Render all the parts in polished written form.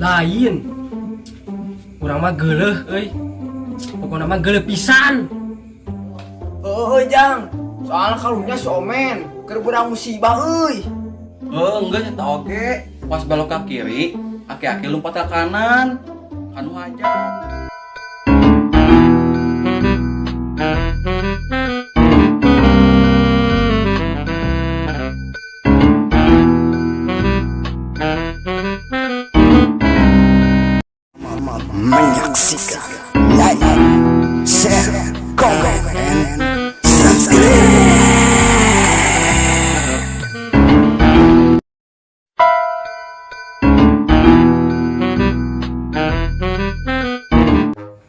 Lain. Urang mah geuleuh euy. Pokona mah geuleuh pisan. Heueuh, Jang. Soalnya karunya si Omen keur beurang musibah euy. Oh, enggak eta oge. Pas belok ke kiri, aki-aki lompat ke kanan. Kanu hajat. Menyaksikan, like, share, comment, and subscribe.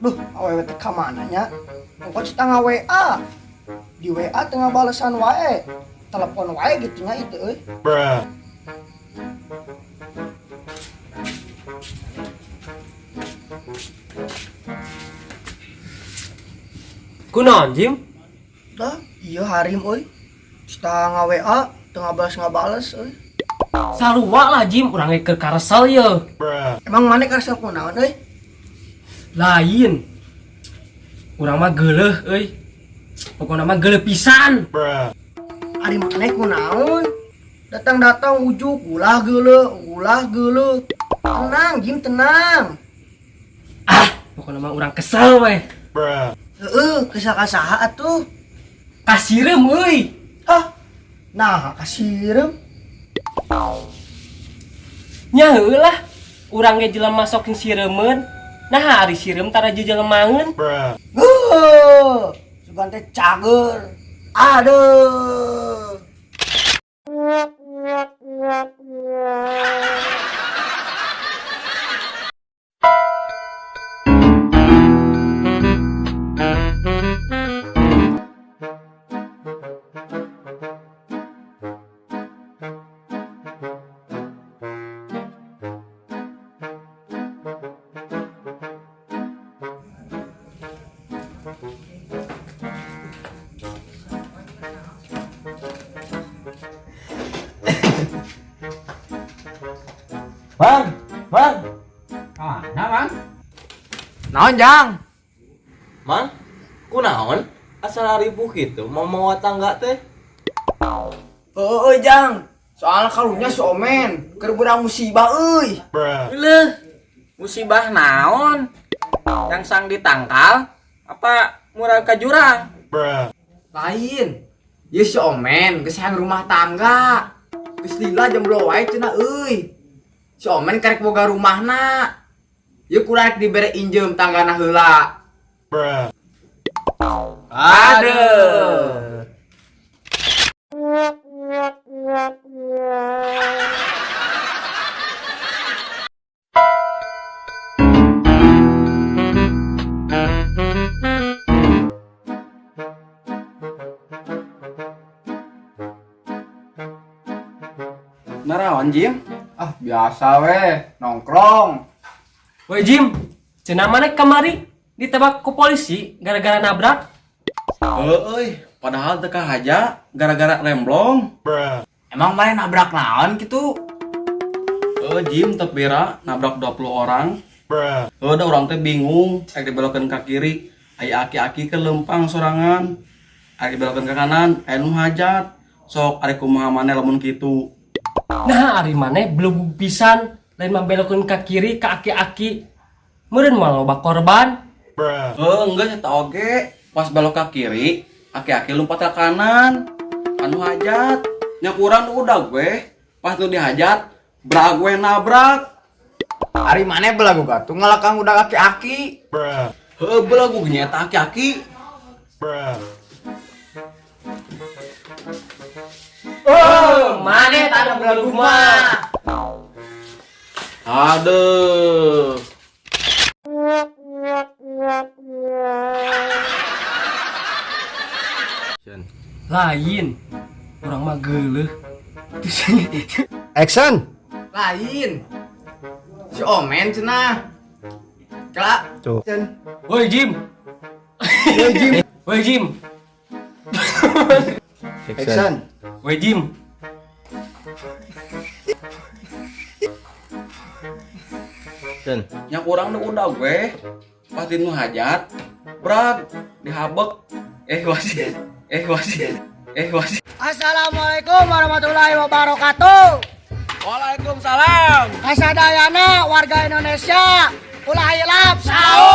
Duh, awewe teh ka mana nya? Ongkoh cita nga-WA. Di WA tengah balesan wae. Telepon wae gitu nya itu euy. Kunaon, Jim? Dah, iya harim euy. Cita nga-WA tengah balas ngabales euy. Sarua lah, Jim, urang ge keur karesel ye. Emang maneh karesel kunaon euy? Lain. Urang mah geuleuh euy. Pokona mah geuleuh pisan. Ari maneh kunaon? Datang-datang ujuk ulah geuleuh, ulah geuleuh. Tenang, Jim, tenang. Ah, pokona mah urang kesel weh. Heeh, kesel ka saha atuh? Ka sireum euy. Ah. Nah, ka sireum. Nya heueuh lah. Urang ge jelema sok sireumeun. Nah, ari sireum tara jelemaeun. Heuh, sugan teh cager. Aduh. Bang, Bang. Ah, nah, Bang. Naon, Jang? Mang, kunaon? Asal ribuh gitu, mau mawa tangga teh. Heueuh, Jang. Soalnya karunya si Omen keur beurang musibah euy. Leuh, musibah naon? Yang sang ditangkal apa murah ke jurang? Lain. Ieu si Omen geus hayang rumah tangga. Geus lila jomblo wae cenah euy. Si Omen karek boga rumahna. Ieu kurang rek dibere injem tanggana heula. Aduh. Naraon, Jim? Ah, biasa weh, nongkrong. Woi Jim, cenah maneh kamari ditebak ku polisi gara-gara nabrak? Heueuh, padahal teu kahaja gara-gara remblong. Emang maneh nabrak naon gitu? Jim teu pira nabrak 20 orang. Heuh, da urang teh bingung, rek dibelokeun ka kiri, aya aki-aki ke lempang sorangan. Arek dibelokeun ka kanan, aya nu hajat. Sok arek kumaha maneh lamun kitu. Nah, ari maneh belum pisan, lain mah belokeun ka kiri ka aki-aki. Meureun mah loba korban. Heuh, enggak eta oge. Pas belok ka kiri, aki-aki lompat ke kanan. Anu hajat. Nya kurang udah gue. Pas nu dihajat, brag gue nabrak. Ari maneh belagu gatuh ngalakang udah aki-aki. Heuh, belagu nya eta aki-aki. Oh, maneh tara belagu mah. Aduh. Lain. Urang mah geuleuh. Action. Lain. Si Omen cenah. Kelak. Tuh. Woi Jim. Woi Jim. Woi Jim. Action. Woi Jim. Action. Nya kurang nu udah gue. Pasti nu hajat. Brag dihabek. Eh wasit. Eh wasit. Eh wasit. Assalamualaikum warahmatullahi wabarakatuh. Waalaikumsalam. Kasadayana warga Indonesia, ulah hilap sahur.